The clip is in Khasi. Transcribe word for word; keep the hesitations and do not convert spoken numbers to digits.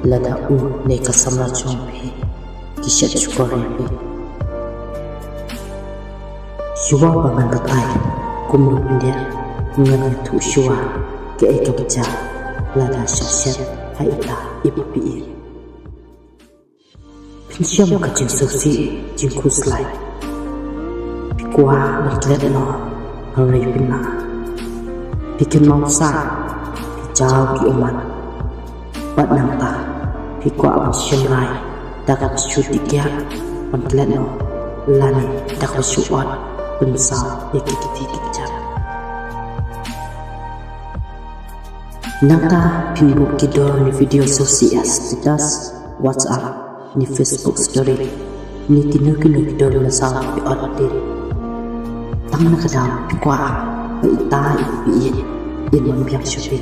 Lada u ne ka samla jong phi ki shet shukor ïa phi. Shuwa ba ngan batai kumno phi leh, ngan ïathuh shuwa kaei kaba jia lada shah shet ha ita i ba phi ïeit. Phin shem ka jingsngewsih jingkhuslai. Phi kwah ban klet noh, hynrei phin lah. Phi kynmaw sah ki jaw ki ummat. Bad nangta phi kwah ban shim rai da kaba shu tikiak ban klet noh, lane da kaba shu ot ban saw ïa ki kti ki kjat. Nangta phin buh ki dur ne video sngewsih ha status WhatsApp ne Facebook story ne kino kino ki dur mynsaw phi ot dien. Tang na ka daw phi kwah ba ita i ba phi ïeit in wan biang sha phi.